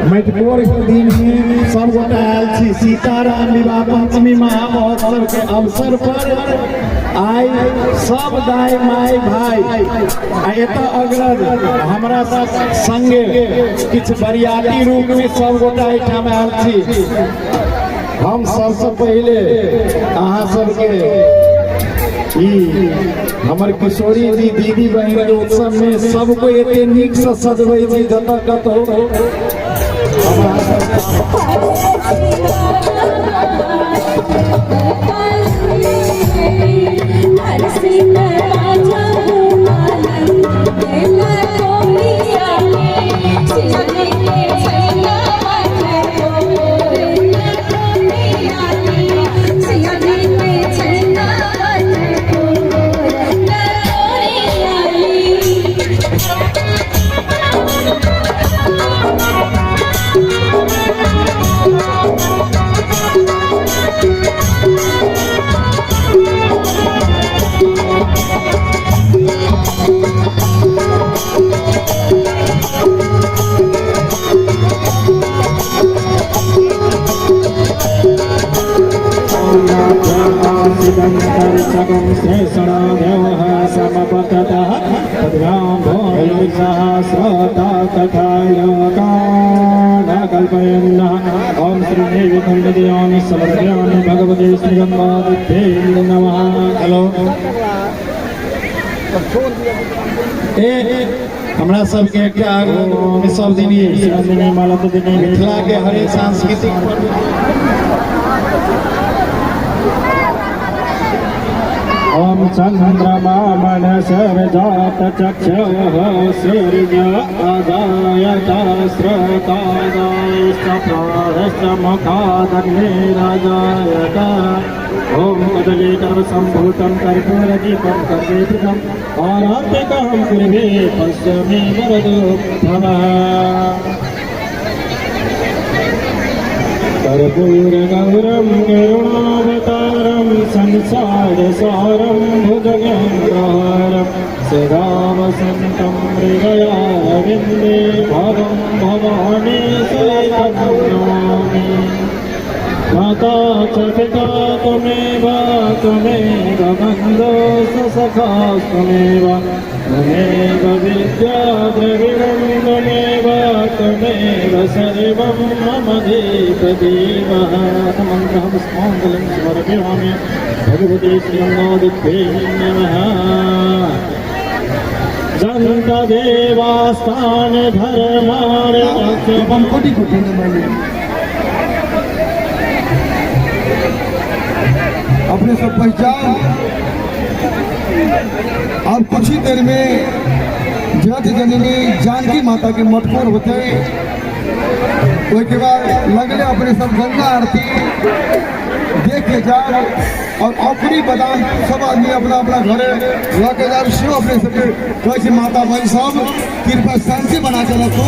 मटकोर के दिन में सब गोटा आयल छी सीताराम विवाह पंचमी महामहोत्सव के अवसर पर। आइ सब दाय माय भाई आ एतऽ अग्रज हमरा संगे किछु बरियाती रूप में सब गोटा एहिठाम आयल छी। हम सबसे पहले अहाँ सबके ई हमर किशोरी जी दीदी बहन के उत्सव में सबको एते नीक से सजबै छी जतऽ कतौ हम अहाँ सब। ओम श्री खंडयामि समर्पयामि भगवते श्री गंगादेव्यै नमः। हेलो, ए हमरा सबके एकटा आगू सब दिन मिथिला के हरेक सांस्कृतिक पर्व। ओम चंद्रमा मनसर्जात चक्षुः सूर्य अजायत श्रोतादायश्च प्राणश्च मुखादग्निराजायत। ॐ कदलीकर्मसम्भूतं कर्पूरदीपं कर्णेकृतम् आरात्रिकं कुर्वे पश्यमे वरदो भवः। कर्पूरगौरं करुणावतारं संसारसारं भुजगेन्द्रहारं सदा वसन्तं हृदयारविन्दे भवं भवानी सहितं नमामि। माता च पिता त्वमेव, त्वमेव बन्धो सखा त्वमेव, त्वमेव विद्या द्रविणं त्वमेव, त्वमेव सर्वं मम देव देवः। मन्त्रः पुष्पाञ्जलिं समर्पयामि भगवते श्रीगङ्गादेव्यै नमः। जन्त देवास्थान धर्मार कोटि कोटि नमन। अपने सब पहचान। अब कुछ ही देर में जगत जननी जानकी माता के मटकोर होते, के बाद लगले अपने सब गंगा आरती देख के जाए और औखरी बादाम सब आदमी अपना अपना घरे लऽ के जाए। सेहो अपने सबके कहै छी, माता बहन सब कृपा शांति बना के रखू।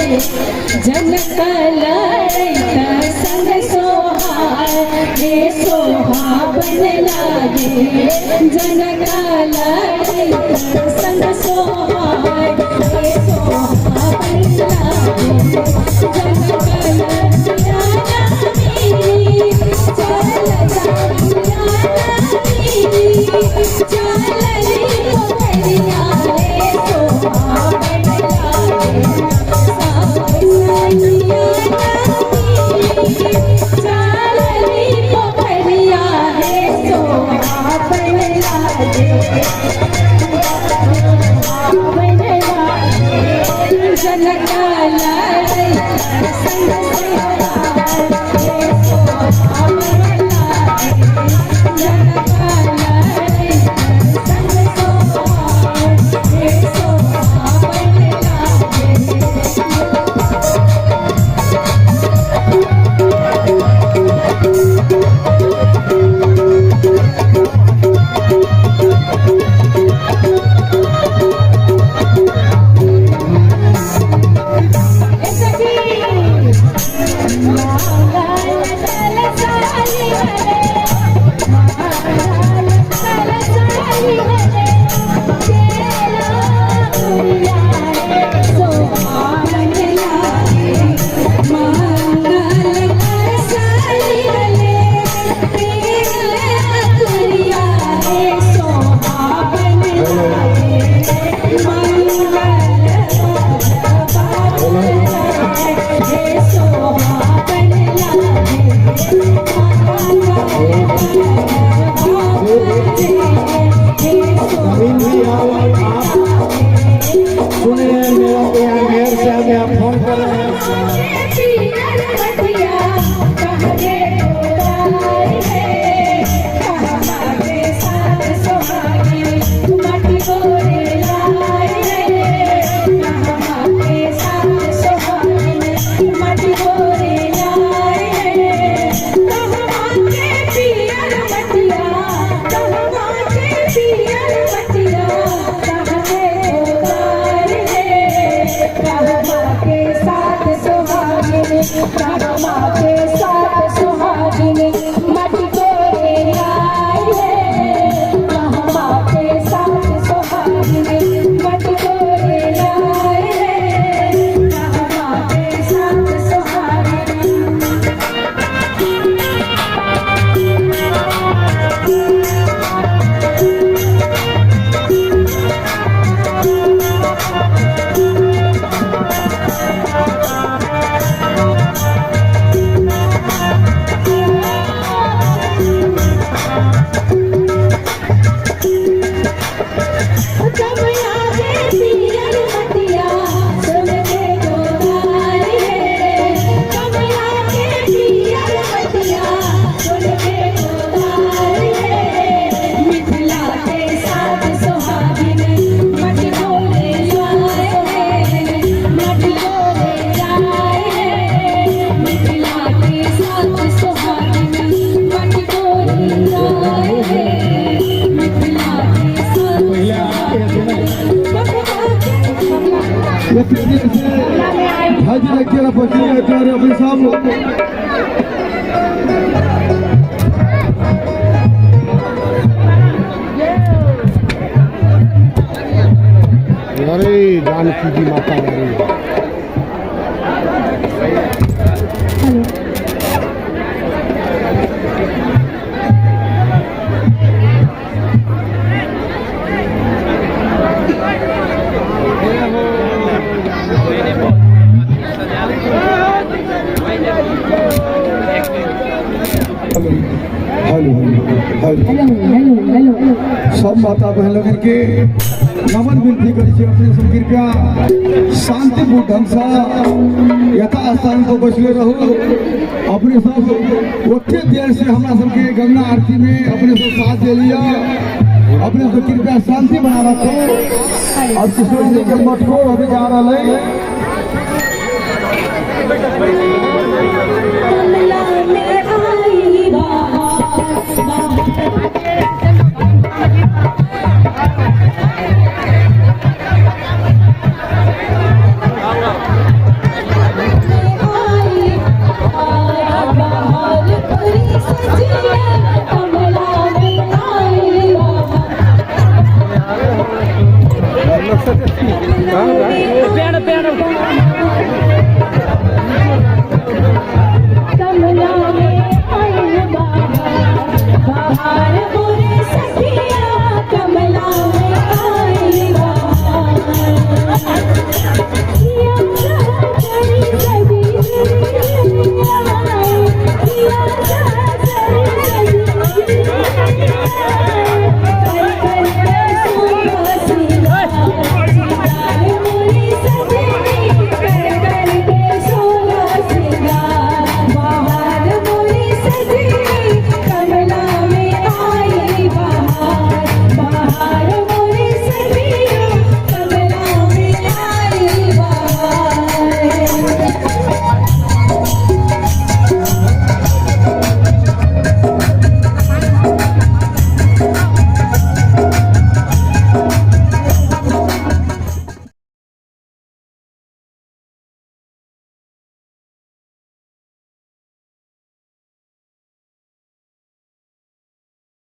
जनक लड़ैत संग सोहार हे सोहावन लागे जनक लड़ैत संग सोहार हे सोहावन लागे जनक लड़ैया मेरी चल जानिया मेरी चलली पोखरिया हे सोहावन लागे चलली पोखरिया हे सोहावन लागे सोहावन लागे जनक लड़ै संग सोहार हे सोहावन लागे जनक लड़ै संग सोहार हे सोहावन लागे। नवीन जी आप सुन रहे हैं मेरा को यहाँ मेयर साहब यहाँ फोन कर रहे हैं। के साथ सुहागिन मटकोरे आई है कहवा के साथ सुहागिन मटकोरे आई है कहवा के साथ सुहागिन। कमला के पियर मटिया सुन के गोदार है कमला के पियर मटिया सुन के गोदार है मिथिला के साथ सुहागिन मटकोरे लाए है मटकोरे लाए है मिथिला के साथ सुहागिन मटकोरे लाए है मिथिला के साथ पहले आपके सुने। ये तेजी से भाजी रखिए ना पहुंची है अपने साहब। अरे जानकी जी Mata Rani. Hello hello hello hello hello hello. सब माता बहन लोगन के नमन विनती करै छी अपने सब कृपया शांतिपूर्ण ढंग से यथा स्थान पर बैसले रहू। अपने सब ओते देर से हमरा सबके गंगा आरती में अपने सब साथ दे लिया। अपने सब कृपया शांति बना रखो। अब किशोर जी के मटको अभी जा रहा है।